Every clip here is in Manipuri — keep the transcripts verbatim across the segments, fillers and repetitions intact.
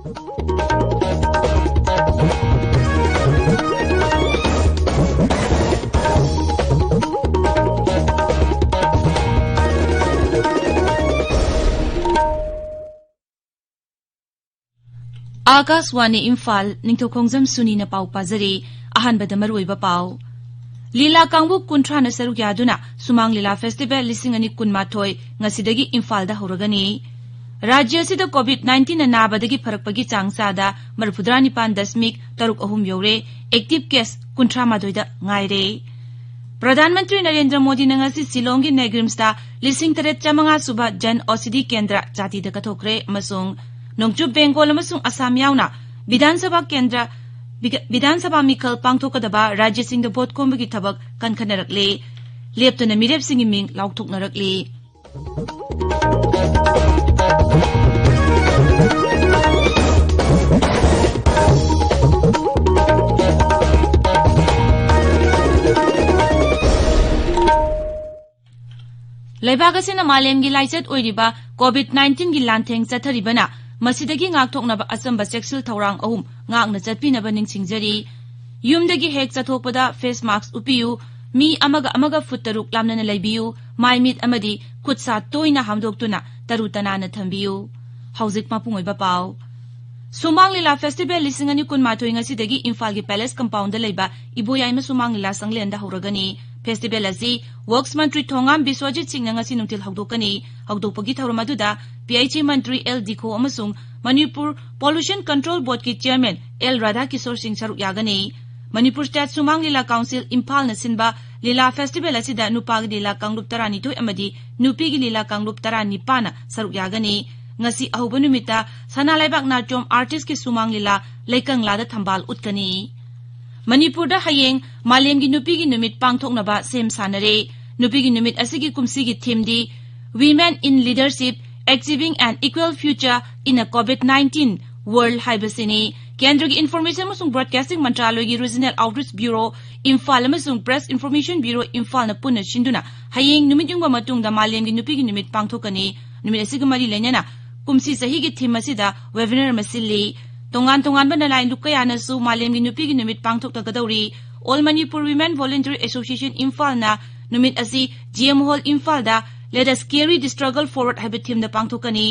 ꯑꯥꯀꯥꯁꯋꯥꯅꯤ ꯏꯝꯐꯥꯜ, ꯅꯤꯡꯊꯧꯈꯣꯡꯖꯝ ꯁꯨꯅꯤꯅ ꯄꯥꯎ ꯄꯥꯖꯔꯤ꯫ ꯑꯍꯥꯟꯕꯗ ꯃꯔꯨꯑꯣꯏꯕ ꯄꯥꯎ꯫ ꯂꯤꯂꯥ ꯀꯥꯡꯕꯨ ꯀꯨꯟꯊ꯭ꯔꯥꯅ ꯁꯔꯨꯛ ꯌꯥꯗꯨꯅ ꯁꯨꯃꯥꯡ ꯂꯤꯂꯥ ꯐꯦꯁꯇꯤꯚꯦꯜ ꯂꯤꯁꯤꯡ ꯑꯅꯤ ꯀꯨꯟꯃꯥꯊꯣꯏ ꯉꯁꯤꯗꯒꯤ ꯏꯝꯐꯥꯜꯗ ꯍꯧꯔꯒꯅꯤ꯫ ꯔꯥꯖ꯭ꯌ ꯑꯁꯤꯗ COVID nineteen ꯅ ꯅꯥꯕꯗꯒꯤ ꯐꯔꯛꯄꯒꯤ ꯆꯥꯡ ꯆꯥꯗ ꯃꯔꯤꯐꯨꯇꯔꯥ ꯅꯤꯄꯥꯟ ꯗꯁꯃꯤꯛ ꯇꯔꯨꯛ ꯑꯍꯨꯝ ꯌꯧꯔꯦ꯫ ꯑꯦꯛꯇꯤꯚ ꯀꯦꯁ ꯀꯨꯟꯊ꯭ꯔꯥ ꯃꯥꯊꯣꯏꯗ ꯉꯥꯏꯔꯦ꯫ ꯄ꯭ꯔꯙꯥꯟ ꯃꯟꯇ꯭ꯔꯤ ꯅꯔꯦꯟꯗ꯭ꯔ ꯃꯣꯗꯤꯅ ꯉꯁꯤ ꯁꯤꯂꯣꯡꯒꯤ ꯅꯦꯒ꯭ꯔꯤꯝꯁꯇ ꯂꯤꯁꯤꯡ ꯇꯔꯦꯠ ꯆꯥꯃꯉꯥ ꯁꯨꯕ ꯖꯟ ꯑꯣꯁꯤꯗꯤ ꯀꯦꯟꯗ꯭ꯔ ꯖꯥꯇꯤꯗ ꯀꯠꯊꯣꯛꯈ꯭ꯔꯦ ꯑꯃꯁꯨꯡ ꯅꯣꯡꯆꯨꯞ ꯕꯦꯡꯒꯣꯜ ꯑꯃꯁꯨꯡ ꯑꯁꯥꯝ ꯌꯥꯎꯅ ꯕꯤꯙꯥꯟ ꯁꯚꯥ ꯀꯦꯟꯗ꯭ꯔ, ꯕꯤꯙ-, ꯕꯤꯙꯥꯟ ꯁꯚꯥ ꯃꯤꯈꯜ ꯄꯥꯡꯊꯣꯛꯀꯗꯕ ꯔꯥꯖ꯭ꯌꯁꯤꯡꯗ ꯚꯣꯠ ꯈꯣꯝꯕꯒꯤ ꯊꯕꯛ ꯀꯟꯈꯠꯅꯔꯛꯂꯦ꯫ ꯂꯦꯞꯇꯅ ꯃꯤꯔꯦꯞꯁꯤꯡꯒꯤ ꯃꯤꯡ ꯂꯥꯎꯊꯣꯛꯅꯔꯛꯂꯦ꯫ ꯂꯩꯕꯥꯛ ꯑꯁꯤꯅ ꯃꯥꯂꯦꯝꯒꯤ ꯂꯥꯏꯆꯠ ꯑꯣꯏꯔꯤꯕ COVID nineteen ꯒꯤ ꯂꯥꯟꯊꯦꯡ ꯆꯠꯊꯔꯤꯕꯅ ꯃꯁꯤꯗꯒꯤ ꯉꯥꯛꯊꯣꯛꯅꯕ ꯑꯆꯝꯕ ꯆꯦꯛꯁꯤꯜ ꯊꯧꯔꯥꯡ ꯑꯍꯨꯝ ꯉꯥꯛꯅ ꯆꯠꯄꯤꯅꯕ ꯅꯤꯡꯁꯤꯡꯖꯔꯤ꯫ ꯌꯨꯝꯗꯒꯤ ꯍꯦꯛ ꯆꯠꯊꯣꯛꯄꯗ ꯐꯦꯁ ꯃꯥꯛꯁ ꯎꯞꯄꯤꯌꯨ, ꯃꯤ ꯑꯃꯒ ꯑꯃꯒ ꯐꯨꯠ ꯇꯔꯨꯛ ꯂꯥꯞꯅꯅ ꯂꯩꯕꯤꯌꯨ, ꯃꯥꯏ ꯃꯤꯠ ꯑꯃꯗꯤ ꯈꯨꯠ ꯁꯥ ꯇꯣꯏꯅ ꯍꯥꯝꯗꯣꯛꯇꯨꯅ ꯇꯔꯨ ꯇꯅꯥꯟꯅ ꯊꯝꯕꯤꯌꯨ꯫ ꯍꯧꯖꯤꯛ ꯃꯄꯨꯡ ꯑꯣꯏꯕ ꯄꯥꯎ꯫ ꯁꯨꯃꯥꯡ ꯂꯤꯂꯥ ꯐꯦꯁꯇꯤꯚꯦꯜ ꯂꯤꯁꯤꯡ ꯑꯅꯤ ꯀꯨꯟꯃꯥꯊꯣꯏ ꯉꯁꯤꯗꯒꯤ ꯏꯝꯐꯥꯜꯒꯤ ꯄꯦꯂꯦꯁ ꯀꯝꯄꯥꯎꯟꯗ ꯂꯩꯕ ꯏꯕꯣꯌꯥꯏꯃ ꯁꯨꯃꯥꯡ ꯂꯤꯂꯥ ꯁꯪꯂꯦꯟꯗ ꯍꯧꯔꯒꯅꯤ꯫ ꯐꯦꯁꯇꯤꯚꯦꯜ ꯑꯁꯤ ꯋꯔꯛꯁ ꯃꯟꯇ꯭ꯔꯤ ꯊꯣꯉꯥꯝ ꯕꯤꯁ꯭ꯋꯖꯤꯠ ꯁꯤꯡꯅ ꯉꯁꯤ ꯅꯨꯡꯊꯤꯜ ꯍꯧꯗꯣꯛꯀꯅꯤ꯫ ꯍꯧꯗꯣꯛꯄꯒꯤ ꯊꯧꯔꯝ ꯑꯗꯨꯗ ꯄꯤ ꯑꯩꯆ ꯏ ꯃꯟꯇ꯭ꯔꯤ ꯑꯦꯜ ꯗꯤꯈꯣ ꯑꯃꯁꯨꯡ ꯃꯅꯤꯄꯨꯔ ꯄꯣꯂꯨꯁꯟ ꯀꯟꯇ꯭ꯔꯣꯜ ꯕꯣꯔꯗꯀꯤ ꯆꯤꯌꯔꯃꯦꯟ ꯑꯦꯜ ꯔꯥꯙꯥ ꯀꯤꯁꯣꯔ ꯁꯤꯡ ꯁꯔꯨꯛ ꯌꯥꯒꯅꯤ꯫ ꯃꯅꯤꯄꯨꯔ ꯁ꯭ꯇꯦꯠ ꯁꯨꯃꯥꯡ ꯂꯤꯂꯥ ꯀꯥꯎꯟꯁꯤꯜ ꯏꯝꯐꯥꯜꯅ ꯁꯤꯟꯕ ꯂꯤꯂꯥ ꯐꯦꯁꯇꯤꯚꯦꯜ ꯑꯁꯤꯗ ꯅꯨꯄꯥꯒꯤ ꯂꯤꯂꯥ ꯀꯥꯡꯂꯨꯞ ꯇꯔꯥꯅꯤꯊꯣꯏ ꯑꯃꯗꯤ ꯅꯨꯄꯤꯒꯤ ꯂꯤꯂꯥ ꯀꯥꯡꯂꯨꯞ ꯇꯔꯥꯅꯤꯄꯥꯟꯅ ꯁꯔꯨꯛ ꯌꯥꯒꯅꯤ꯫ ꯉꯁꯤ ꯑꯍꯧꯕ ꯅꯨꯃꯤꯠꯇ ꯁꯅꯥ ꯂꯩꯕꯥꯛ ꯅꯥꯆꯣꯝ ꯑꯥꯔꯇꯤꯁꯀꯤ ꯁꯨꯃꯥꯡ ꯂꯤꯂꯥ ꯂꯩꯀꯪꯂꯥꯗ ꯊꯝꯕꯥꯜ ꯎꯠꯀꯅꯤ꯫ ꯃꯅꯤꯄꯨꯔꯗ ꯍꯌꯦꯡ ꯃꯥꯂꯦꯝꯒꯤ ꯅꯨꯄꯤꯒꯤ ꯅꯨꯃꯤꯠ ꯄꯥꯡꯊꯣꯛꯅꯕ ꯁꯦꯝ ꯁꯥꯅꯔꯦ꯫ ꯅꯨꯄꯤꯒꯤ ꯅꯨꯃꯤꯠ ꯑꯁꯤꯒꯤ ꯀꯨꯝꯁꯤꯒꯤ ꯊꯤꯝꯗꯤ Women in Leadership, Achieving an Equal Future in a COVID nineteen World ꯍꯥꯏꯕꯁꯤꯅꯤ꯫ ꯀꯦꯟꯗ꯭ꯔꯒꯤ ꯏꯟꯐꯣꯔꯃꯦꯁꯟ ꯑꯃꯁꯨꯡ ꯕ꯭ꯔꯣꯗꯀꯥꯁꯇꯤꯡ ꯃꯟꯇ꯭ꯔꯥꯂꯣꯏꯒꯤ ꯔꯤꯖꯅꯦꯜ ꯑꯥꯎꯠꯔꯤꯆ ꯕ꯭ꯌꯨꯔꯣ ꯏꯝꯐꯥꯜ ꯑꯃꯁꯨꯡ ꯄ꯭ꯔꯦꯁ ꯏꯟꯐꯣꯔꯃꯦꯁꯟ ꯕ꯭ꯌꯨꯔꯣ ꯏꯝꯐꯥꯜꯅ ꯄꯨꯟꯅ ꯁꯤꯟꯗꯨꯅ ꯍꯌꯦꯡ ꯅꯨꯃꯤꯠ ꯌꯨꯡꯕ ꯃꯇꯨꯡꯗ ꯃꯥꯂꯦꯝꯒꯤ ꯅꯨꯄꯤꯒꯤ ꯅꯨꯃꯤꯠ ꯄꯥꯡꯊꯣꯛꯀꯅꯤ꯫ ꯅꯨꯃꯤꯠ ꯑꯁꯤꯒ ꯃꯔꯤ ꯂꯩꯅꯅ ꯀꯨꯝꯁꯤ ꯆꯍꯤꯒꯤ theme ꯑꯁꯤꯗ webinar ꯑꯃ ꯁꯤꯜꯂꯤ꯫ ꯇꯣꯉꯥꯟ ꯇꯣꯉꯥꯟꯕ ꯅꯂꯥꯏ ꯂꯨꯞ ꯀꯌꯥꯅꯁꯨ ꯃꯥꯂꯦꯝꯒꯤ ꯅꯨꯄꯤꯒꯤ ꯅꯨꯃꯤꯠ ꯄꯥꯡꯊꯣꯛꯀꯗꯧꯔꯤ꯫ All Manipur Women Volunteer Association ꯏꯝꯐꯥꯜꯅ ꯅꯨꯃꯤꯠ ꯑꯁꯤ G M Hall ꯏꯝꯐꯥꯜꯗ Let us carry the struggle forward ꯍꯥꯏꯕ themeꯗ ꯄꯥꯡꯊꯣꯛꯀꯅꯤ꯫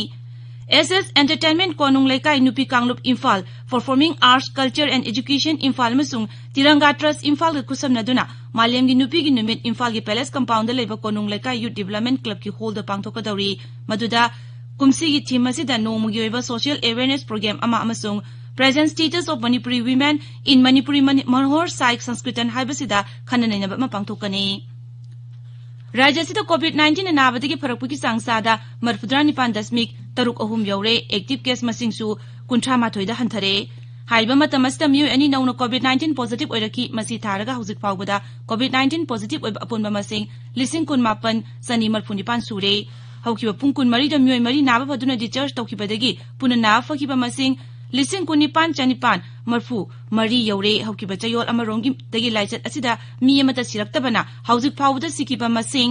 S S Entertainment ꯀꯣꯅꯨꯡ ꯂꯩꯀꯥꯏ ꯅꯨꯄꯤ ꯀꯥꯡꯂꯨꯞ Imphal Performing Arts, Culture and Education Imphal ꯑꯃꯁꯨꯡ ꯇꯤꯔꯪꯒꯥ Trust ꯏꯝꯐꯥꯜꯒ ꯈꯨꯠꯁꯝꯅꯗꯨꯅ ꯃꯥꯂꯦꯝꯒꯤ ꯅꯨꯄꯤꯒꯤ ꯅꯨꯃꯤꯠ ꯏꯝꯐꯥꯜꯒꯤ Palace Compoundꯗ ꯂꯩꯕ ꯀꯣꯅꯨꯡ ꯂꯩꯀꯥꯏ Youth Development Clubꯀꯤ hallꯗ ꯄꯥꯡꯊꯣꯛꯀꯗꯧꯔꯤ꯫ ꯃꯗꯨꯗ ꯀꯨꯝꯁꯤꯒꯤ theme ꯑꯁꯤꯗ ꯅꯣꯡꯃꯒꯤ ꯑꯣꯏꯕ social awareness program ꯑꯃ ꯑꯃꯁꯨꯡ Present Status of Manipuri Women in Manipuri Mani-, Manhoor Saik Sanskritan ꯍꯥꯏꯕꯁꯤꯗ ꯈꯟꯅ ꯅꯩꯅꯕ ꯑꯃ ꯄꯥꯡꯊꯣꯛꯀꯅꯤ꯫ ꯔꯥꯖ꯭ꯌ ꯑꯁꯤꯗ COVID nineteen ꯅꯥꯕꯗꯒꯤ ꯐꯔꯛꯄꯒꯤ ꯆꯥꯡ ꯆꯥꯗ ꯃꯔꯤꯐꯨꯇꯔꯥ ꯅꯤꯄꯥꯟ ꯗꯁꯃꯤꯛ ꯇꯔꯨꯛ ꯑꯍꯨꯝ ꯌꯧꯔꯦ꯫ Active case ꯃꯁꯤꯡꯁꯨ ꯀꯨꯟꯊ꯭ꯔꯥ ꯃꯥꯊꯣꯏꯗ ꯍꯟꯊꯔꯦ꯫ ꯍꯥꯏꯔꯤꯕ ꯃꯇꯝ ꯑꯁꯤꯗ ꯃꯤꯑꯣꯏ ꯑꯅꯤ ꯅꯧꯅ COVID nineteen positive ꯑꯣꯏꯔꯛꯈꯤ꯫ ꯃꯁꯤ ꯊꯥꯔꯒ ꯍꯧꯖꯤꯛ ꯐꯥꯎꯕꯗ COVID nineteen positive ꯑꯣꯏꯕ ꯑꯄꯨꯟꯕ ꯃꯁꯤꯡ ꯂꯤꯁꯤꯡ ꯀꯨꯟ ꯃꯥꯄꯟ ꯆꯅꯤ ꯃꯔꯤꯐꯨ ꯅꯤꯄꯥꯟ ꯁꯨꯔꯦ꯫ ꯍꯧꯈꯤꯕ ꯄꯨꯡ ꯀꯨꯟꯃꯔꯤꯗ ꯃꯤꯑꯣꯏ ꯃꯔꯤ ꯅꯥꯕ ꯐꯗꯨꯅ discharge ꯇꯧꯈꯤꯕꯗꯒꯤ ꯄꯨꯟꯅ ꯅꯥꯕ ꯐꯈꯤꯕ ꯃꯁꯤꯡ ꯂꯤꯁꯤꯡ ꯀꯨꯟꯅꯤꯄꯥꯟ ꯆꯅꯤꯄꯥꯟ ꯃꯔꯤꯐꯨ ꯃꯔꯤ ꯌꯧꯔꯦ꯫ ꯍꯧꯈꯤꯕ ꯆꯌꯣꯜ ꯑꯃꯔꯣꯝꯒꯤ ꯂꯥꯏꯆꯠ ꯑꯁꯤꯗ ꯃꯤ ꯑꯃꯠꯇ ꯁꯤꯔꯛꯇꯕꯅ ꯍꯧꯖꯤꯛ ꯐꯥꯎꯕꯗ ꯁꯤꯈꯤꯕ ꯃꯁꯤꯡ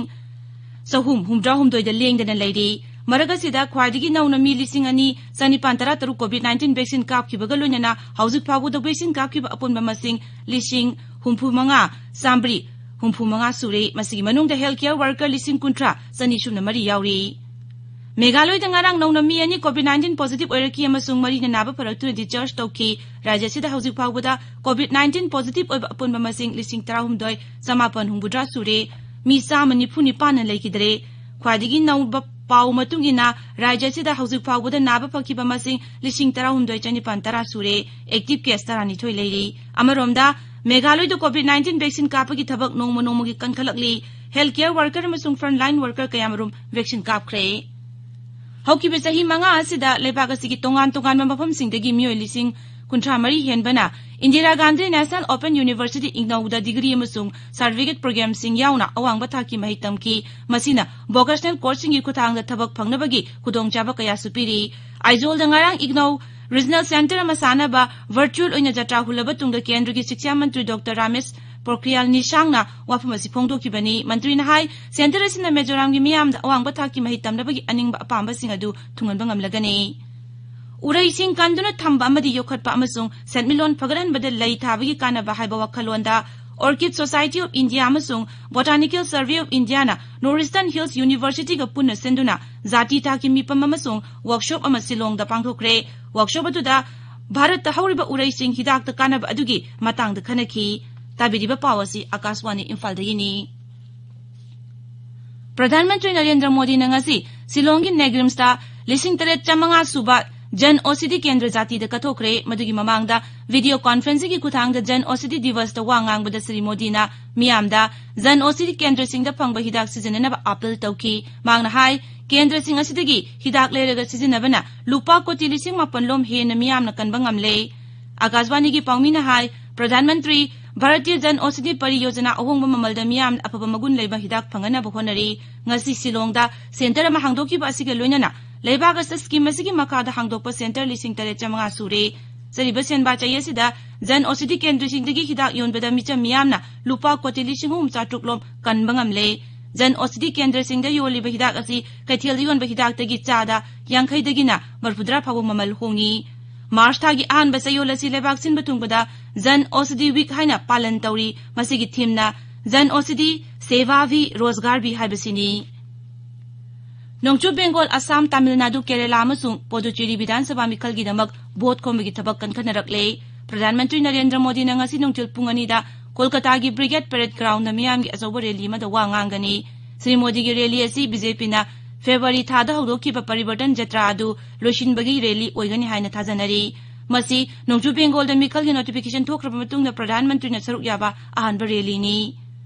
ꯆꯍꯨꯝ ꯍꯨꯝꯗ꯭ꯔꯥ ꯍꯨꯝꯗꯣꯏꯗ ꯂꯦꯡꯗꯅ ꯂꯩꯔꯤ꯫ ꯃꯔꯛ ꯑꯁꯤꯗ ꯈ꯭ꯋꯥꯏꯗꯒꯤ ꯅꯧꯅ ꯃꯤ ꯂꯤꯁꯤꯡ ꯑꯅꯤ ꯆꯅꯤꯄꯥꯟ ꯇꯔꯥ ꯇꯔꯨꯛ COVID nineteen vaccine ꯀꯥꯞꯈꯤꯕꯒ ꯂꯣꯏꯅꯅ ꯍꯧꯖꯤꯛ ꯐꯥꯎꯕꯗ vaccine ꯀꯥꯞꯈꯤꯕ ꯑꯄꯨꯟꯕ ꯃꯁꯤꯡ ꯂꯤꯁꯤꯡ ꯍꯨꯝꯐꯨ ꯃꯉꯥ ꯆꯥꯝꯃꯔꯤ ꯍꯨꯝꯐꯨ ꯃꯉꯥ ꯁꯨꯔꯦ꯫ ꯃꯁꯤꯒꯤ ꯃꯅꯨꯡꯗ health care worker ꯂꯤꯁꯤꯡ ꯀꯨꯟꯊ꯭ꯔꯥ ꯆꯅꯤ ꯁꯨꯞꯅ ꯃꯔꯤ ꯌꯥꯎꯔꯤ꯫ ꯃꯦꯘꯥꯂꯣꯏꯗ ꯉꯔꯥꯡ ꯅꯧꯅ ꯃꯤ ꯑꯅꯤ COVID nineteen positive ꯑꯣꯏꯔꯛꯈꯤ ꯑꯃꯁꯨꯡ ꯃꯔꯤꯅ ꯅꯥꯕ ꯐꯔꯛꯇꯨꯅ discharge ꯇꯧꯈꯤ꯫ ꯔꯥꯖ꯭ꯌ ꯑꯁꯤꯗ ꯍꯧꯖꯤꯛ ꯐꯥꯎꯕꯗ COVID nineteen positive ꯑꯣꯏꯕ ꯑꯄꯨꯟꯕ ꯃꯁꯤꯡ ꯂꯤꯁꯤꯡ ꯇꯔꯥꯍꯨꯝꯗꯣꯏ ꯆꯃꯥꯄꯟ ꯍꯨꯝꯐꯨꯇꯔꯥ ꯁꯨꯔꯦ꯫ ꯃꯤ ꯆꯥꯝꯃ ꯅꯤꯐꯨ ꯅꯤꯄꯥꯟꯅ ꯂꯩꯈꯤꯗ꯭ꯔꯦ꯫ ꯈ꯭ꯋꯥꯏꯗꯒꯤ ꯅꯧꯕ ꯄꯥꯎ ꯃꯇꯨꯡ ꯏꯟꯅ ꯔꯥꯖ꯭ꯌ ꯑꯁꯤꯗ ꯍꯧꯖꯤꯛ ꯐꯥꯎꯕꯗ ꯅꯥꯕ ꯐꯈꯤꯕ ꯃꯁꯤꯡ ꯂꯤꯁꯤꯡ ꯇꯔꯥꯍꯨꯝꯗꯣꯏ ꯆꯅꯤꯄꯥꯟ ꯇꯔꯥ ꯁꯨꯔꯦ꯫ Active case ꯇꯔꯥꯅꯤꯊꯣꯏ ꯂꯩꯔꯤ꯫ ꯑꯃꯔꯣꯝꯗ ꯃꯦꯘꯥꯂꯣꯏꯗ COVID nineteen vaccine ꯀꯥꯞꯄꯒꯤ ꯊꯕꯛ ꯅꯣꯡꯃ ꯅꯣꯡꯃꯒꯤ ꯀꯟꯈꯠꯂꯛꯂꯤ꯫ Health care worker ꯑꯃꯁꯨꯡ frontline worker ꯀꯌꯥꯃꯔꯨꯝ vaccine ꯀꯥꯞꯈ꯭ꯔꯦ꯫ ꯍꯧꯈꯤꯕ ꯆꯍꯤ ꯃꯉꯥ ꯑꯁꯤꯗ ꯂꯩꯕꯥꯛ ꯑꯁꯤꯒꯤ ꯇꯣꯉꯥꯟ ꯇꯣꯉꯥꯟꯕ ꯃꯐꯝꯁꯤꯡꯗꯒꯤ ꯃꯤꯑꯣꯏ ꯂꯤꯁꯤꯡ ꯀꯨꯟꯊ꯭ꯔꯥ ꯃꯔꯤ ꯍꯦꯟꯕꯅ Indira Gandhi National Open University ꯏꯒꯅꯧꯗ degree ꯑꯃꯁꯨꯡ certificate programmeꯁꯤꯡ ꯌꯥꯎꯅ ꯑꯋꯥꯡꯕ ꯊꯥꯛꯀꯤ ꯃꯍꯩ ꯇꯝꯈꯤ꯫ ꯃꯁꯤꯅ vocational courseꯁꯤꯡꯒꯤ ꯈꯨꯠꯊꯥꯡꯗ ꯊꯕꯛ ꯐꯪꯅꯕꯒꯤ ꯈꯨꯗꯣꯡꯆꯥꯕ ꯀꯌꯥꯁꯨ ꯄꯤꯔꯤ꯫ ꯑꯥꯏꯖꯣꯜꯗ ꯉꯔꯥꯡ ꯏꯒꯅꯧ regional centre ꯑꯃ ꯁꯥꯅꯕ virtual ꯑꯣꯏꯅ ꯖꯇ꯭ꯔꯥ ꯍꯨꯜꯂꯕ ꯇꯨꯡꯗ ꯀꯦꯟꯗ꯭ꯔꯒꯤ ꯁꯤꯛꯁꯥ ꯃꯟꯇ꯭ꯔꯤ ꯗꯣꯛꯇꯔ ꯔꯥꯃꯦꯁ ꯄꯣꯈ꯭ꯔꯤꯌꯥꯜ ꯅꯤꯁꯥꯡꯅ ꯋꯥꯐꯝ ꯑꯁꯤ ꯐꯣꯡꯗꯣꯛꯈꯤꯕꯅꯤ꯫ ꯃꯟꯇ꯭ꯔꯤꯅ ꯍꯥꯏ, ꯁꯦꯟꯇꯔ ꯑꯁꯤꯅ ꯃꯤꯖꯣꯔꯥꯝꯒꯤ ꯃꯤꯌꯥꯝꯗ ꯑꯋꯥꯡꯕ ꯊꯥꯛꯀꯤ ꯃꯍꯩ ꯇꯝꯅꯕꯒꯤ ꯑꯅꯤꯡꯕ ꯑꯄꯥꯝꯕꯁꯤꯡ ꯑꯗꯨ ꯊꯨꯡꯍꯟꯕ ꯉꯝꯂꯒꯅꯤ꯫ ꯎꯔꯩꯁꯤꯡ ꯀꯟꯗꯨꯅ ꯊꯝꯕ ꯑꯃꯗꯤ ꯌꯣꯛꯈꯠꯄ ꯑꯃꯁꯨꯡ ꯁꯦꯟꯃꯤꯠꯂꯣꯟ ꯐꯒꯠꯍꯟꯕꯗ ꯂꯩ ꯊꯥꯕꯒꯤ ꯀꯥꯟꯅꯕ ꯍꯥꯏꯕ ꯋꯥꯈꯜꯂꯣꯟꯗ Orchid Society of India ꯑꯃꯁꯨꯡ Botanical Survey of Indiaꯅ North Eastern Hills Universityꯒ ꯄꯨꯟꯅ ꯁꯤꯟꯗꯨꯅ ꯖꯥꯇꯤ ꯊꯥꯛꯀꯤ ꯃꯤꯐꯝ ꯑꯃꯁꯨꯡ workshop ꯑꯃ ꯁꯤꯂꯣꯡꯗ ꯄꯥꯡꯊꯣꯛꯈ꯭ꯔꯦ꯫ Workshop ꯑꯗꯨꯗ ꯚꯥꯔꯠꯇ ꯍꯧꯔꯤꯕ ꯎꯔꯩꯁꯤꯡ ꯍꯤꯗꯥꯛꯇ ꯀꯥꯟꯅꯕ ꯑꯗꯨꯒꯤ ꯃꯇꯥꯡꯗ ꯈꯟꯅꯈꯤ꯫ ꯇꯥꯕꯤꯔꯤꯕ ꯄꯥꯎ ꯑꯁꯤ ꯑꯀꯥꯁꯋꯥꯅꯤ ꯏꯝꯐꯥꯜꯗꯒꯤꯅꯤ꯫ ꯄ꯭ꯔꯙꯥꯟ ꯃꯟꯇ꯭ꯔꯤ ꯅꯔꯦꯟꯗ꯭ꯔ ꯃꯣꯗꯤꯅ ꯉꯁꯤ ꯁꯤꯂꯣꯡꯒꯤ ꯅꯦꯒ꯭ꯔꯤꯝꯁꯇ ꯂꯤꯁꯤꯡ ꯇꯔꯦꯠ ꯆꯥꯃꯉꯥ ꯁꯨꯕ ꯖꯟ ꯑꯣꯁꯤꯗꯤ ꯀꯦꯟꯗ꯭ꯔ ꯖꯥꯇꯤꯗ ꯀꯠꯊꯣꯛꯈ꯭ꯔꯦ꯫ ꯃꯗꯨꯒꯤ ꯃꯃꯥꯡꯗ video conferencingꯒꯤ ꯈꯨꯊꯥꯡꯗ ꯖꯟ ꯑꯣꯁꯤꯗꯤ ꯗꯤꯕꯁꯇ ꯋꯥ ꯉꯥꯡꯕꯗ ꯁ꯭ꯔꯤ ꯃꯣꯗꯤꯅ ꯃꯤꯌꯥꯝꯗ ꯖꯟ ꯑꯣꯁꯤꯗꯤ ꯀꯦꯟꯗ꯭ꯔꯁꯤꯡꯗ ꯐꯪꯕ ꯍꯤꯗꯥꯛ ꯁꯤꯖꯤꯟꯅꯅꯕ appeal ꯇꯧꯈꯤ꯫ ꯃꯍꯥꯛꯅ ꯍꯥꯏ, ꯀꯦꯟꯗ꯭ꯔꯁꯤꯡ ꯑꯁꯤꯗꯒꯤ ꯍꯤꯗꯥꯛ ꯂꯩꯔꯒ ꯁꯤꯖꯤꯟꯅꯕꯅ ꯂꯨꯄꯥ ꯀꯣꯇꯤ ꯂꯤꯁꯤꯡ ꯃꯥꯄꯟ ꯂꯣꯝ ꯍꯦꯟꯅ ꯃꯤꯌꯥꯝꯅ ꯀꯟꯕ ꯉꯝꯂꯦ꯫ ꯑꯀꯥꯁꯕꯥꯅꯤꯒꯤ ꯄꯥꯎꯃꯤꯅ ꯍꯥꯏ, ꯄ꯭ꯔꯙꯥꯟ ꯃꯟꯇ꯭ꯔꯤ ꯚꯥꯔꯇꯤꯌ ꯖꯟ ꯑꯣꯁꯤꯗꯤ ꯄꯔꯤꯌꯣꯖꯅꯥ ꯑꯍꯣꯡꯕ ꯃꯃꯜꯗ ꯃꯤꯌꯥꯝꯅ ꯑꯐꯕ ꯃꯒꯨꯟ ꯂꯩꯕ ꯍꯤꯗꯥꯛ ꯐꯪꯍꯟꯅꯕ ꯍꯣꯠꯅꯔꯤ꯫ ꯉꯁꯤ ꯁꯤꯂꯣꯡꯗ ꯁꯦꯟꯇꯔ ꯑꯃ ꯍꯥꯡꯗꯣꯛꯈꯤꯕ ꯑꯁꯤꯒ ꯂꯣꯏꯅꯅ ꯂꯩꯕꯥꯛ ꯑꯁꯤꯗ ꯁ꯭ꯀꯤꯝ ꯑꯁꯤꯒꯤ ꯃꯈꯥꯗ ꯍꯥꯡꯗꯣꯛꯄ ꯁꯦꯟꯇꯔ ꯂꯤꯁꯤꯡ ꯇꯔꯦꯠ ꯆꯥꯃꯉꯥ ꯁꯨꯔꯦ꯫ ꯆꯠꯂꯤꯕ ꯁꯦꯟꯕꯥ ꯆꯍꯤ ꯑꯁꯤꯗ ꯖꯟ ꯑꯣꯁꯤꯗꯤ ꯀꯦꯟꯗ꯭ꯔꯁꯤꯡꯗꯒꯤ ꯍꯤꯗꯥꯛ ꯌꯣꯟꯕꯗ ꯃꯤꯆꯝ ꯃꯤꯌꯥꯝꯅ ꯂꯨꯄꯥ ꯀꯣꯇꯤ ꯂꯤꯁꯤꯡ ꯑꯍꯨꯝ ꯆꯥꯇ꯭ꯔꯨꯛ ꯂꯣꯝ ꯀꯟꯕ ꯉꯝꯂꯦ꯫ ꯖꯟ ꯑꯣꯁꯤꯗꯤ ꯀꯦꯟꯗ꯭ꯔꯁꯤꯡꯗ ꯌꯣꯜꯂꯤꯕ ꯍꯤꯗꯥꯛ ꯑꯁꯤ ꯀꯩꯊꯦꯜꯗ ꯌꯣꯟꯕ ꯍꯤꯗꯥꯛꯇꯒꯤ ꯆꯥꯗ ꯌꯥꯡꯈꯩꯗꯒꯤꯅ ꯃꯔꯐꯨꯇꯔꯥ ꯐꯥꯎꯕ ꯃꯃꯜ ꯍꯣꯡꯉꯤ꯫ ꯃꯥꯔꯆ ꯊꯥꯒꯤ ꯑꯍꯥꯟꯕ ꯆꯌꯣꯜ ꯑꯁꯤ ꯂꯩꯕꯥꯛ ꯁꯤꯟꯕ ꯊꯨꯡꯕꯗ ꯖꯟ ꯑꯣꯁꯤꯗꯤ ꯋꯤꯛ ꯍꯥꯏꯅ ꯄꯥꯂꯟ ꯇꯧꯔꯤ꯫ ꯃꯁꯤꯒꯤ ꯊꯤꯝꯅ ꯖꯟ ꯑꯣꯁꯤꯗꯤ ꯁꯦꯚꯥ ꯚꯤ ꯔꯣꯖꯒꯥꯔ ꯚꯤ ꯍꯥꯏꯕꯁꯤꯅꯤ꯫ ꯅꯣꯡꯆꯨꯞ ꯕꯦꯡꯒꯣꯜ, ꯑꯁꯥꯝ, ꯇꯥꯃꯤꯜ ꯅꯥꯗꯨ, ꯀꯦꯔꯦꯂꯥ ꯑꯃꯁꯨꯡ ꯄꯣꯗꯨꯆꯦꯔꯤ ꯕꯤꯙꯥꯟ ꯁꯚꯥ ꯃꯤꯈꯜꯒꯤꯗꯃꯛ ꯚꯣꯠ ꯈꯣꯝꯕꯒꯤ ꯊꯕꯛ ꯀꯟꯈꯠꯅꯔꯛꯂꯦ꯫ ꯄ꯭ꯔꯙꯥꯟ ꯃꯟꯇ꯭ꯔꯤ ꯅꯔꯦꯟꯗ꯭ꯔ ꯃꯣꯗꯤꯅ ꯉꯁꯤ ꯅꯨꯡꯊꯤꯜ ꯄꯨꯡ ꯑꯅꯤꯗ ꯀꯣꯜꯀꯇꯥꯒꯤ ꯕ꯭ꯔꯤꯒꯦꯗ ꯄꯦꯔꯦꯗ ꯒ꯭ꯔꯥꯎꯟꯗ ꯃꯤꯌꯥꯝꯒꯤ ꯑꯆꯧꯕ ꯔꯦꯂꯤ ꯑꯃꯗ ꯋꯥ ꯉꯥꯡꯒꯅꯤ꯫ ꯁ꯭ꯔꯤ ꯃꯣꯗꯤꯒꯤ ꯔꯦꯂꯤ ꯑꯁꯤ ꯕꯤ ꯖꯦ ꯄꯤꯅ ꯐꯦꯕ꯭ꯔꯨꯋꯥꯔꯤ ꯊꯥꯗ ꯍꯧꯗꯣꯛꯈꯤꯕ ꯄꯔꯤꯕꯔꯇꯟ ꯖꯇ꯭ꯔꯥ ꯑꯗꯨ ꯂꯣꯏꯁꯤꯟꯕꯒꯤ ꯔꯦꯂꯤ ꯑꯣꯏꯒꯅꯤ ꯍꯥꯏꯅ ꯊꯥꯖꯅꯔꯤ꯫ ꯃꯁꯤ ꯅꯣꯡꯆꯨꯞ ꯕꯦꯡꯒꯣꯜꯗ ꯃꯤꯈꯜꯒꯤ ꯅꯣꯇꯤꯐꯤꯀꯦꯁꯟ ꯊꯣꯛꯈ꯭ꯔꯕ ꯃꯇꯨꯡꯗ ꯄ꯭ꯔꯙꯥꯟ ꯃꯟꯇ꯭ꯔꯤꯅ ꯁꯔꯨꯛ ꯌꯥꯕ ꯑꯍꯥꯟꯕ ꯔꯦꯂꯤꯅꯤ꯫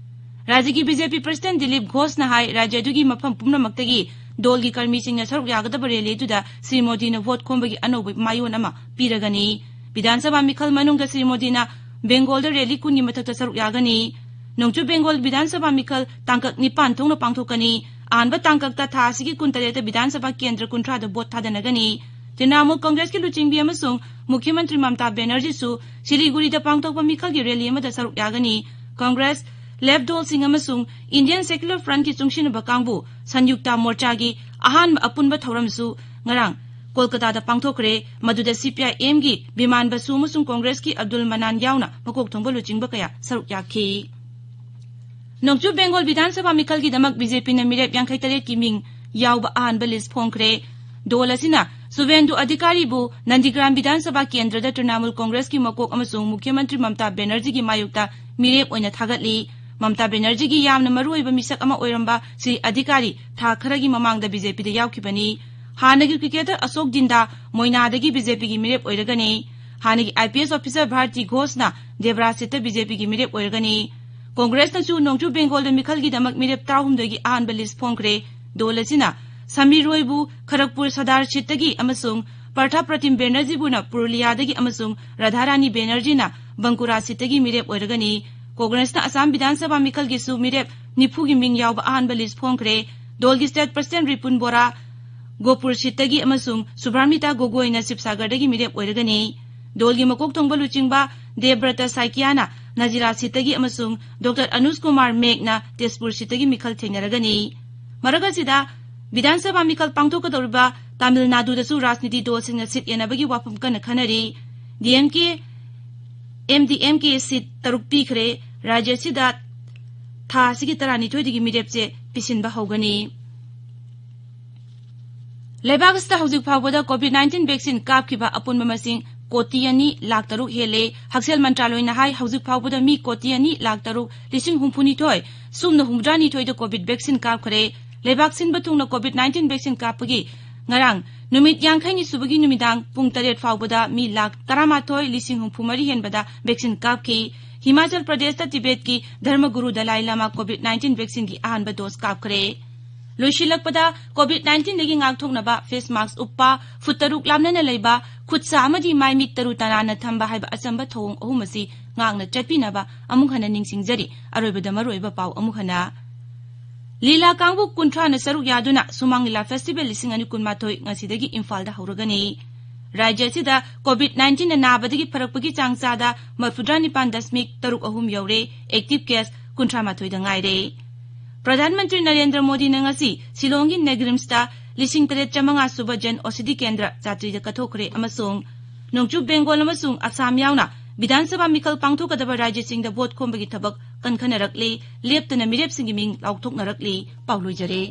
ꯔꯥꯖ꯭ꯌꯒꯤ ꯕꯤ ꯖꯦ ꯄꯤ ꯄ꯭ꯔꯁꯤꯗꯦꯟ ꯗꯤꯂꯤꯞ ꯘꯣꯁꯅ ꯍꯥꯏ, ꯔꯥꯖ꯭ꯌ ꯑꯗꯨꯒꯤ ꯃꯐꯝ ꯄꯨꯝꯅꯃꯛꯇꯒꯤ ꯗꯣꯜꯒꯤ ꯀꯔꯃꯤꯁꯤꯡꯅ ꯁꯔꯨꯛ ꯌꯥꯒꯗꯕ ꯔꯦꯂꯤ ꯑꯗꯨꯗ ꯁ꯭ꯔꯤ ꯃꯣꯗꯤꯅ ꯚꯣꯠ ꯈꯣꯝꯕꯒꯤ ꯑꯅꯧꯕ ꯃꯥꯏꯑꯣꯟ ꯑꯃ ꯄꯤꯔꯒꯅꯤ꯫ ꯕꯤꯙꯥꯟ ꯁꯚꯥ ꯃꯤꯈꯜ ꯃꯅꯨꯡꯗ ꯁ꯭ꯔꯤ ꯃꯣꯗꯤꯅ ꯕꯦꯡꯒꯣꯜꯗ ꯔꯦꯂꯤ ꯀꯨꯟꯒꯤ ꯃꯊꯛꯇ ꯁꯔꯨꯛ ꯌꯥꯒꯅꯤ꯫ ꯅꯣꯡꯆꯨꯞ ꯕꯦꯡꯒꯣꯜ ꯕꯤꯙꯥꯟ ꯁꯚꯥ ꯃꯤꯈꯜ ꯇꯥꯡꯀꯛ ꯅꯤꯄꯥꯟ ꯊꯣꯛꯅ ꯄꯥꯡꯊꯣꯛꯀꯅꯤ꯫ ꯑꯍꯥꯟꯕ ꯇꯥꯡꯀꯛꯇ ꯊꯥ ꯑꯁꯤꯒꯤ ꯀꯨꯟꯇꯔꯦꯠꯇ ꯕꯤꯙꯥꯟ ꯁꯚꯥ ꯀꯦꯟꯗ꯭ꯔ ꯀꯨꯟꯊ꯭ꯔꯥꯗ ꯚꯣꯠ ꯊꯥꯗꯅꯒꯅꯤ꯫ ꯇ꯭ꯔꯤꯅꯥꯃꯨꯜ ꯀꯪꯒ꯭ꯔꯦꯁꯀꯤ ꯂꯨꯆꯤꯡꯕꯤ ꯑꯃꯁꯨꯡ ꯃꯨꯈ꯭ꯌ ꯃꯟꯇ꯭ꯔꯤ ꯃꯝꯇꯥ ꯕꯦꯅꯔꯖꯤꯁꯨ ꯁꯤꯂꯤꯒꯨꯔꯤꯗ ꯄꯥꯡꯊꯣꯛꯄ ꯃꯤꯈꯜꯒꯤ ꯔꯦꯂꯤ ꯑꯃꯗ ꯁꯔꯨꯛ ꯌꯥꯒꯅꯤ꯫ ꯀꯪꯒ꯭ꯔꯦꯁ, ꯂꯦꯐ ꯗꯣꯜꯁꯤꯡ ꯑꯃꯁꯨꯡ ꯏꯟꯗꯤꯌꯟ ꯁꯦꯀ꯭ꯌꯨꯂꯔ ꯐ꯭ꯔꯟꯠꯀꯤ ꯆꯨꯡꯁꯤꯟꯅꯕ ꯀꯥꯡꯕꯨ ꯁꯟꯌꯨꯛꯇ ꯃꯣꯔꯆꯥꯒꯤ ꯑꯍꯥꯟꯕ ꯑꯄꯨꯟꯕ ꯊꯧꯔꯝꯁꯨ ꯉꯔꯥꯡ ꯀꯣꯜꯀꯇꯥꯗ ꯄꯥꯡꯊꯣꯛꯈ꯭ꯔꯦ꯫ ꯃꯗꯨꯗ ꯁꯤ ꯄꯤ ꯑꯥꯏ ꯑꯦꯝꯒꯤ ꯕꯤꯃꯥꯟ ꯕꯁꯨ ꯑꯃꯁꯨꯡ ꯀꯪꯒ꯭ꯔꯦꯁꯀꯤ ꯑꯕꯗꯨꯜ ꯃꯅꯥꯟ ꯌꯥꯎꯅ ꯃꯀꯣꯛ ꯊꯣꯡꯕ ꯂꯨꯆꯤꯡꯕ ꯀꯌꯥ ꯁꯔꯨꯛ ꯌꯥꯈꯤ꯫ ꯅꯣꯡꯆꯨꯞ ꯕꯦꯡꯒꯣꯜ ꯕꯤꯙꯥꯟ ꯁꯚꯥ ꯃꯤꯈꯜꯒꯤꯗꯃꯛ ꯕꯤ ꯖꯦ ꯄꯤꯅ ꯃꯤꯔꯦꯞ ꯌꯥꯡꯈꯩ ꯇꯔꯦꯠꯀꯤ ꯃꯤꯡ ꯌꯥꯎꯕ ꯑꯍꯥꯟꯕ ꯂꯤꯁ ꯐꯣꯡꯈ꯭ꯔꯦ꯫ ꯗꯣꯜ ꯑꯁꯤꯅ ꯁꯨꯚꯦꯟꯗꯨ ꯑꯙꯤꯀꯥꯔꯤꯕꯨ ꯅꯟꯗꯤꯒ꯭ꯔꯥꯝ ꯕꯤꯙꯥꯟ ꯁꯚꯥ ꯀꯦꯟꯗ꯭ꯔꯗ ꯇ꯭ꯔꯤꯅꯥꯃꯨꯜ ꯀꯪꯒ꯭ꯔꯦꯁꯀꯤ ꯃꯀꯣꯛ ꯑꯃꯁꯨꯡ ꯃꯨꯈ꯭ꯌ ꯃꯟꯇ꯭ꯔꯤ ꯃꯃꯇꯥ ꯕꯦꯅꯔꯖꯤꯒꯤ ꯃꯥꯌꯣꯛꯇ ꯃꯤꯔꯦꯞ ꯑꯣꯏꯅ ꯊꯥꯒꯠꯂꯤ꯫ ꯃꯃꯇꯥ ꯕꯦꯅꯔꯖꯤꯒꯤ ꯌꯥꯝꯅ ꯃꯔꯨꯑꯣꯏꯕ ꯃꯤꯁꯛ ꯑꯃ ꯑꯣꯏꯔꯝꯕ ꯁ꯭ꯔꯤ ꯑꯙꯤꯀꯥꯔꯤ ꯊꯥ ꯈꯔꯒꯤ ꯃꯃꯥꯡꯗ ꯕꯤ ꯖꯦ ꯄꯤꯗ ꯌꯥꯎꯈꯤꯕꯅꯤ꯫ ꯍꯥꯟꯅꯒꯤ ꯀ꯭ꯔꯤꯀꯦꯇꯔ ꯑꯁꯣꯛ ꯗꯤꯟꯗꯥ ꯃꯣꯏꯅꯥꯗꯒꯤ ꯕꯤ ꯖꯦ ꯄꯤꯒꯤ ꯃꯤꯔꯦꯞ ꯑꯣꯏꯔꯒꯅꯤ꯫ ꯍꯥꯟꯅꯒꯤ I P S officer Bharti ꯘꯣꯁꯅ ꯗꯦꯕ꯭ꯔꯥ ꯁꯤꯠꯇ ꯕꯤ ꯖꯦ ꯄꯤꯒꯤ ꯃꯤꯔꯦꯞ ꯑꯣꯏꯔꯒꯅꯤ꯫ ꯀꯪꯒ꯭ꯔꯦꯁꯅꯁꯨ ꯅꯣꯡꯆꯨꯞ ꯕꯦꯡꯒꯣꯜꯗ ꯃꯤꯈꯜꯒꯤꯗꯃꯛ ꯃꯤꯔꯦꯞ ꯇꯔꯥꯍꯨꯝꯗꯣꯏꯒꯤ ꯑꯍꯥꯟꯕ ꯂꯤꯁ ꯐꯣꯡꯈ꯭ꯔꯦ꯫ ꯗꯣꯜ ꯑꯁꯤꯅ ꯁꯃꯤꯔ ꯔꯣꯏꯕꯨ ꯈꯔꯒꯄꯨꯔ ꯁꯗꯥꯔ ꯁꯤꯠꯇꯒꯤ ꯑꯃꯁꯨꯡ ꯄꯔꯊꯥ ꯄ꯭ꯔꯇꯤꯝ ꯕꯦꯅꯔꯖꯤꯕꯨꯅ ꯄꯨꯔꯨꯂꯤꯌꯥꯗꯒꯤ ꯑꯃꯁꯨꯡ ꯔꯥꯙꯥꯔꯥꯅꯤ ꯕꯦꯅꯔꯖꯤꯅ ꯕꯪꯀꯨꯔꯥ ꯁꯤꯠꯇꯒꯤ ꯃꯤꯔꯦꯞ ꯑꯣꯏꯔꯒꯅꯤ꯫ ꯀꯪꯒ꯭ꯔꯦꯁꯅ ꯑꯁꯥꯝ ꯕꯤꯙꯥꯟ ꯁꯚꯥ ꯃꯤꯈꯜꯒꯤꯁꯨ ꯃꯤꯔꯦꯞ ꯅꯤꯐꯨꯒꯤ ꯃꯤꯡ ꯌꯥꯎꯕ ꯑꯍꯥꯟꯕ ꯂꯤꯁ ꯐꯣꯡꯈ꯭ꯔꯦ꯫ ꯗꯣꯜꯒꯤ ꯁ꯭ꯇꯦꯠ ꯄ꯭ꯔꯁꯤꯗꯦꯟꯠ ꯔꯤꯄꯨꯟ ꯕꯣꯔꯥ ꯒꯣꯄꯨꯔ ꯁꯤꯠꯇꯒꯤ ꯑꯃꯁꯨꯡ ꯁꯨꯕ꯭ꯔꯥꯃꯤꯇꯥ ꯒꯣꯒꯣꯏꯅ ꯁꯤꯕꯁꯥꯒꯔꯗꯒꯤ ꯃꯤꯔꯦꯞ ꯑꯣꯏꯔꯒꯅꯤ꯫ ꯗꯣꯜꯒꯤ ꯃꯀꯣꯛ ꯊꯣꯡꯕ ꯂꯨꯆꯤꯡꯕ ꯗꯦꯕ꯭ꯔꯇ ꯁꯥꯏꯀꯤꯌꯥꯅ ꯅꯖꯤꯔꯥ ꯁꯤꯠꯇꯒꯤ ꯑꯃꯁꯨꯡ ꯗꯣꯛꯇꯔ ꯑꯅꯨꯖ ꯀꯨꯃꯥꯔ ꯃꯦꯒꯅ ꯇꯦꯖꯄꯨꯔ ꯁꯤꯠꯇꯒꯤ ꯃꯤꯈꯜ ꯊꯦꯡꯅꯔꯒꯅꯤ꯫ ꯃꯔꯛ ꯑꯁꯤꯗ, ꯕꯤꯙꯥꯟ ꯁꯚꯥ ꯃꯤꯈꯜ ꯄꯥꯡꯊꯣꯛꯀꯗꯧꯔꯤꯕ ꯇꯥꯃꯤꯜ ꯅꯥꯗꯨꯗꯁꯨ ꯔꯥꯖꯅꯤꯇꯤ ꯗꯣꯜꯁꯤꯡꯅ ꯁꯤꯠ ꯌꯦꯟꯅꯕꯒꯤ ꯋꯥꯐꯝ ꯀꯟꯅ ꯈꯟꯅꯔꯤ꯫ ꯗꯤ ꯑꯦꯝ ꯀꯦ, ꯑꯦꯝ ꯗꯤ ꯑꯦꯝ ꯀꯦ ꯁꯤꯠ ꯇꯔꯨꯛ ꯄꯤꯈ꯭ꯔꯦ꯫ ꯔꯥꯖ꯭ꯌ ꯑꯁꯤꯗ ꯊꯥ ꯑꯁꯤꯒꯤ ꯇꯔꯥꯅꯤꯊꯣꯏꯗꯒꯤ ꯃꯤꯔꯦꯞꯆꯦ ꯄꯤꯁꯤꯟꯕ ꯍꯧꯒꯅꯤ꯫ ꯂꯩꯕꯥꯛ ꯑꯁꯤꯗ ꯍꯧꯖꯤꯛ ꯐꯥꯎꯕꯗ ꯀꯣꯚꯤꯗ ꯅꯥꯏꯟꯇꯤꯟ ꯚꯦꯛꯁꯤꯟ ꯀꯥꯞꯈꯤꯕ ꯑꯄꯨꯟꯕ ꯃꯁꯤꯡ ꯀꯣꯇꯤ ꯑꯅꯤ ꯂꯥꯈ ꯇꯔꯨꯛ ꯍꯦꯜꯂꯦ꯫ ꯍꯛꯁꯦꯜ ꯃꯟꯇ꯭ꯔꯥꯂꯣꯏꯅ ꯍꯥꯏ, ꯍꯧꯖꯤꯛ ꯐꯥꯎꯕꯗ ꯃꯤ ꯀꯣꯇꯤ ꯑꯅꯤ ꯂꯥꯈ ꯇꯔꯨꯛ ꯂꯤꯁꯤꯡ ꯍꯨꯝꯐꯨꯅꯤꯊꯣꯏ ꯁꯨꯞꯅ ꯍꯨꯝꯐꯨꯇꯔꯥꯅꯤꯊꯣꯏꯗ ꯀꯣꯚꯤꯗ ꯚꯦꯛꯁꯤꯟ ꯀꯥꯞꯈ꯭ꯔꯦ꯫ ꯂꯩꯕꯥꯛ ꯁꯤꯟꯕ ꯊꯨꯡꯅ ꯀꯣꯚꯤꯗ ꯅꯥꯏꯟꯇꯤꯟ ꯚꯦꯛꯁꯤꯟ ꯀꯥꯞꯄꯒꯤ ꯉꯔꯥꯡ ꯅꯨꯃꯤꯠ ꯌꯥꯡꯈꯩꯅꯤ ꯁꯨꯕꯒꯤ ꯅꯨꯃꯤꯗꯥꯡ ꯄꯨꯡ ꯇꯔꯦꯠ ꯐꯥꯎꯕꯗ ꯃꯤ ꯂꯥꯈ ꯇꯔꯥꯃꯥꯊꯣꯏ ꯂꯤꯁꯤꯡ ꯍꯨꯝꯐꯨ ꯃꯔꯤ ꯍꯦꯟꯕꯗ ꯚꯦꯛꯁꯤꯟ ꯀꯥꯞꯈꯤ꯫ ꯍꯤꯃꯥꯆꯜ ꯄ꯭ꯔꯗꯦꯁꯇ ꯇꯤꯕꯦꯠꯀꯤ ꯙꯔꯃꯒꯨꯔꯨ ꯗꯂꯥꯏ ꯂꯥꯃꯥ ꯀꯣꯚꯤꯗ ꯅꯥꯏꯟꯇꯤꯟ ꯚꯦꯛꯁꯤꯟꯒꯤ ꯑꯍꯥꯟꯕ ꯗꯣꯁ ꯀꯥꯞꯈ꯭ꯔꯦ꯫ ꯂꯣꯏꯁꯤꯜꯂꯛꯄꯗ, ꯀꯣꯚꯤꯗ ꯅꯥꯏꯟꯇꯤꯟꯗꯒꯤ ꯉꯥꯛꯊꯣꯛꯅꯕ ꯐꯦꯁ ꯃꯥꯁꯛ ꯎꯞꯄ, ꯐꯨꯠ ꯇꯔꯨꯛ ꯂꯥꯞꯅꯅ ꯂꯩꯕ, ꯈꯨꯠ ꯁꯥ ꯑꯃꯗꯤ ꯃꯥꯏ ꯃꯤꯠ ꯇꯔꯨ ꯇꯅꯥꯟꯅ ꯊꯝꯕ ꯍꯥꯏꯕ ꯑꯆꯝꯕ ꯊꯧꯑꯣꯡ ꯑꯍꯨꯝ ꯑꯁꯤ ꯉꯥꯛꯅ ꯆꯠꯄꯤꯅꯕ ꯑꯃꯨꯛ ꯍꯟꯅ ꯅꯤꯡꯁꯤꯡꯖꯔꯤ꯫ ꯑꯔꯣꯏꯕꯗ ꯃꯔꯨꯑꯣꯏꯕ ꯄꯥꯎ ꯑꯃꯨꯛ ꯍꯟꯅ꯫ ꯂꯤꯂꯥ ꯀꯥꯡꯕꯨ ꯀꯨꯟꯊ꯭ꯔꯥꯅ ꯁꯔꯨꯛ ꯌꯥꯗꯨꯅ ꯁꯨꯃꯥꯡ ꯂꯤꯂꯥ ꯐꯦꯁꯇꯤꯚꯦꯜ ꯂꯤꯁꯤꯡ ꯑꯅꯤ ꯀꯨꯟꯃꯥꯊꯣꯏ ꯉꯁꯤꯗꯒꯤ ꯏꯝꯐꯥꯜꯗ ꯍꯧꯔꯒꯅꯤ꯫ ꯔꯥꯖ꯭ꯌ ꯑꯁꯤꯗ ꯀꯣꯚꯤꯗ ꯅꯥꯏꯟꯇꯤꯟꯅ ꯅꯥꯕꯗꯒꯤ ꯐꯔꯛꯄꯒꯤ ꯆꯥꯡ ꯆꯥꯗ ꯃꯔꯐꯨꯇꯔꯥ ꯅꯤꯄꯥꯟ ꯗꯁꯃꯤꯛ ꯇꯔꯨꯛ ꯑꯍꯨꯝ ꯌꯧꯔꯦ꯫ ꯑꯦꯛꯇꯤꯚ ꯀꯦꯁ ꯀꯨꯟꯊ꯭ꯔꯥ ꯃꯥꯊꯣꯏꯗ ꯉꯥꯏꯔꯦ꯫ ꯄ꯭ꯔꯙꯥꯟ ꯃꯟꯇ꯭ꯔꯤ ꯅꯔꯦꯟꯗ꯭ꯔ ꯃꯣꯗꯤꯅ ꯉꯁꯤ ꯁꯤꯂꯣꯡꯒꯤ ꯅꯦꯒ꯭ꯔꯤꯝꯁꯇ ꯂꯤꯁꯤꯡ ꯇꯔꯦꯠ ꯆꯥꯃꯉꯥ ꯁꯨꯕ ꯖꯟ ꯑꯣꯁꯤꯗꯤ ꯀꯦꯟꯗ꯭ꯔ ꯆꯥꯇ꯭ꯔꯤꯗ ꯀꯠꯊꯣꯛꯈ꯭ꯔꯦ ꯑꯃꯁꯨꯡ ꯅꯣꯡꯆꯨꯞ ꯕꯦꯡꯒꯣꯜ ꯑꯃꯁꯨꯡ ꯑꯁꯥꯝ ꯌꯥꯎꯅ ꯕꯤꯙꯥꯟ ꯁꯚꯥ ꯃꯤꯈꯜ ꯄꯥꯡꯊꯣꯛꯀꯗꯕ ꯔꯥꯖ꯭ꯌꯁꯤꯡꯗ ꯚꯣꯠ ꯈꯣꯝꯕꯒꯤ ꯊꯕꯛ ꯀꯟꯈꯠꯅꯔꯛꯂꯤ꯫ ꯂꯦꯞꯇꯅ ꯃꯤꯔꯦꯞꯁꯤꯡꯒꯤ ꯃꯤꯡ ꯂꯥꯎꯊꯣꯛꯅꯔꯛꯂꯤ꯫ ꯄꯥꯎ ꯂꯣꯏꯖꯔꯦ꯫